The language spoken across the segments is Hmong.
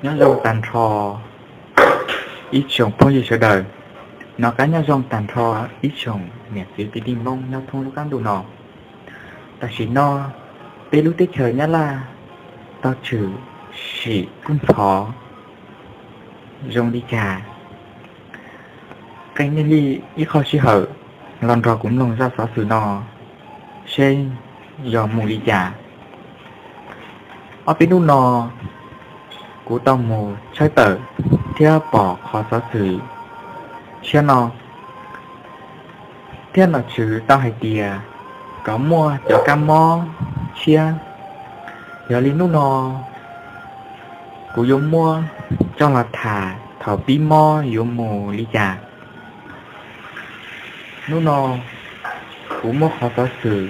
Nyob zoo tag nrho ib tsoom phooj ywg sawv daws. Nov qab nyob zoo tag nrho ib tsoom niam txiv kwv tij Hmoob nyob thoob lub qab ntuj no. Tam sim no peb lub teb chaws Nyab Laj tau tshwm sim kub ntxhov zoo li cas? Qee nej li ib qho sij hawm los nrog kuv mloog zaj xov xwm no seb yog mus li cas. Ob peb hnub no kuv tau mus tshawb tawm thiab pom qhov xov xwm tshiab no, thiab nom tswv tau hais tias kom muaj cov kab mob tshiab. Yog li hnub no kuv yuav muab coj los tham thaum pib mob yuav mus li cas. Hnub no kuv muab qhov xov xwm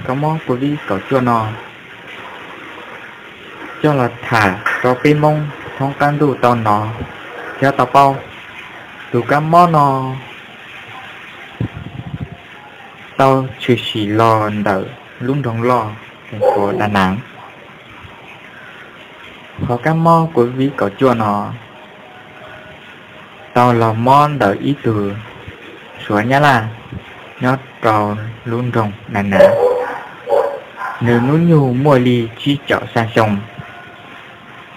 kab mob Covid kaum cuaj no coj los tham rau peb Hmoob thoob qab ntuj tau hnov thiab tau paub. Tus kab mob no tau tshwm sim los ntawm lub nroog loj, thành phố Đà Nẵng. Qhov kab mob Covid kaum cuaj no tau los mob ntawm ib tug Suav Nyab Laj nyob rau lub nroog Đà Nẵng. Nws hnub nyoog muaj li tsib caum xya xyoo.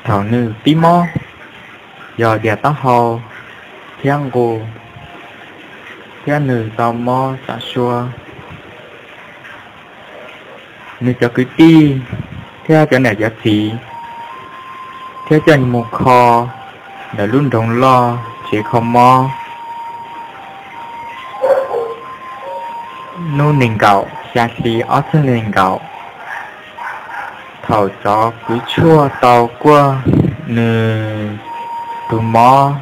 Thaum nws pib mob yog dias taub hau thiab nqus, thiab nws tau mob txav suab. Nws cov kwv tij thiab cov niam cov txiv thiab coj mus kho ntawm lub nroog loj tsev kho mob. Hnub nees nkaum xya hli ob txhiab nees nkaum, thaum cov kws tshuaj tau kuaj nws tus mob,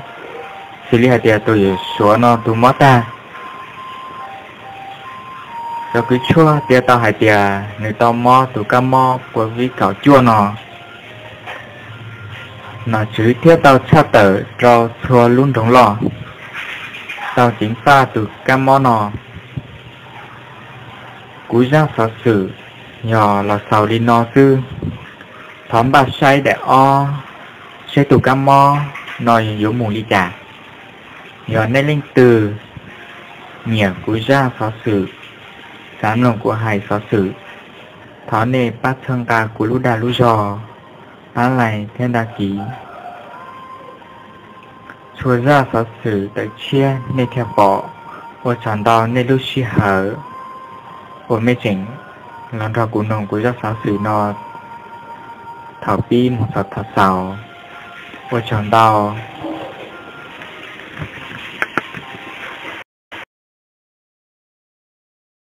xws li hais tias tus yawm Suav no tus mob tag, cov kws tshuaj thiaj tau hais tias nws tau mob tus kab mob Covid kaum cuaj no. Nom tswv thiaj tau tshaj tawm rau txhua lub nroog loj tau ceev faj tus kab mob no. Kuv zaj xov xwm yog los xaus li no xwb. Thov npaj saib daim ob seb tus kab mob no yuav mus li cas. Yog nej leej twg nyiam kuv zaj xov xwm, xav mloog kuv hais xov xwm, thov nej pab txhawb nqa kuv lub dag lub zog, pab like thiab đăng ký. Txhua zaj xov xwm tawm tshiab nej thiaj pom. Ua tsaug ntau nej lub sij hawm uas mej tseem los nrog kuv mloog kuv zaj xov xwm no thaum pib mus txog thaum xaus. Ua tsaug ntau.